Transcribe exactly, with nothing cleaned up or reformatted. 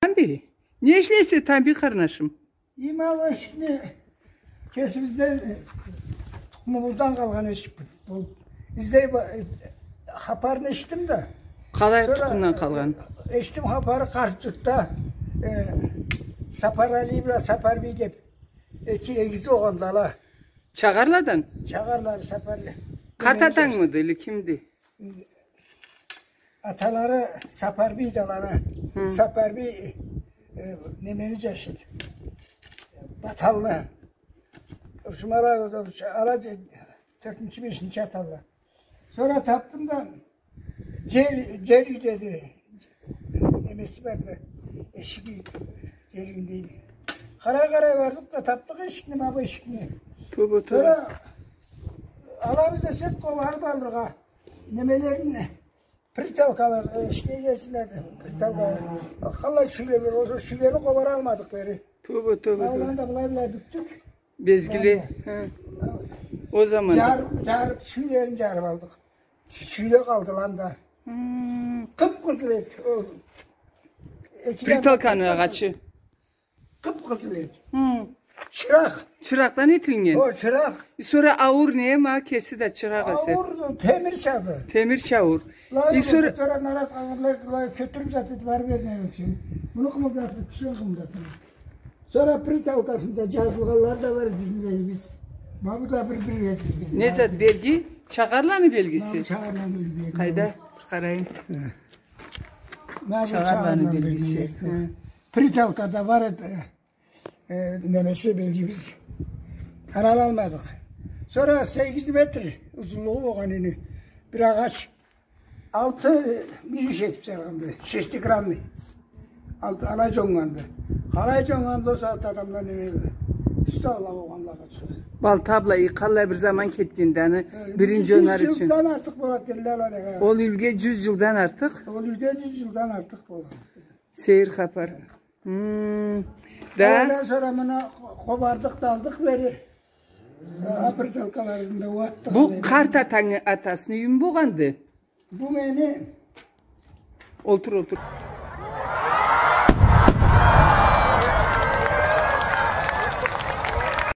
Тамби. Не ишлейсе, Тамби къарнашым? Има ол эшикни кесибизден, э, тукъумубуздан къалгъан эшик болуп. Излей ба-, э, хапарын эшитдим да. Къалай тукъумдан къалгъан? Сора, э, эшитдим хапары, Къарт-Джуртда, э, Сапарали бла Сапарбий деп эки эгиз болгъандыла. Чагъарладан? Чагъарлары Сапарли. Къарт атангмыды или кимди? Аталары Сапарбийди аланы. Хы. Сапарбий, э, немени джашыды. Баталны. Шумала, ала тёртюнчю, бешинчи аталла. Сора тапдым да, джер, джер юй деди. Немеси барды. Эшиги джер юйюндеди. Къарай-къарай бардыкъ да, тапдыкъ эшикни, ма бу эшикни. Тоба, тоба. Сора алабыз десек, къобарып алыргъа. Немелерин, притолкалар, э, эшикни ичиндеди, притолкалар. Къаллай чюйлеле, ол чюйлени къобара алмадыкъ бери. Тоба, тоба, тоба. Аланы да былай-былай бютдюк. Безгиле. Ха. Ол заманда. Джар-, джарып, чюйлерин джарып алдыкъ. Чю-, чюйле къалдыла анда. Хы. Къып-къызыл эди ол. Эки джанында притолканы агъачы. Къып-къызыл эди. Хы. Чыракъ. Чыракъдан этилген. О, чыракъ. Э, сора ауур не, ма кеси да чыракъ эсе. Ауур, темирчады. Темирча ауур. Э, сора, сора нарат къалгъанлай, кётюрюп зат этип барып берген ючюн. Муну къымылдатып, кюсен къымылдатып. Сора притолкасында джазылгъанлары да бар эди бизни белгибиз. Ма бу да бир, бир эди бизни. Не зат белги? Чагъарланы белгиси. Ма бу чагъарланы белгиси. Къайда? Бир къарайым. Хы. Ма бу чагъарланы белгиси. Хы. Притолкада бар эди, э, немеси, белгибиз. Аны алалмадыкъ. Сора сегиз метр узунлугъу болгъан эди бир агъач. Алты, э, мюйюш этип салгъанды, шестигранный. Алты, алай джоннганды. Къалай джоннганды ол сагъатда адамла, неме, устала болгъанла къачха. Балта бла, э, къаллай бир заман кетгенди аны, э, бирин джонар ючюн. Джюз джылдан артыкъ болады дейле ала, неге. Ол юйге джюз джылдан артыкъ? Ол юйге джюз джылдан артыкъ болады. Сейир хапар. Хы. Да. Андан сора муну къо-, къобардыкъ да алдыкъ бери. Э, притолкаларын да уатдыкъ бери. Бу къарт атаны атасыны юйю мю болгъанды? Бу мени. Олтур, олтур.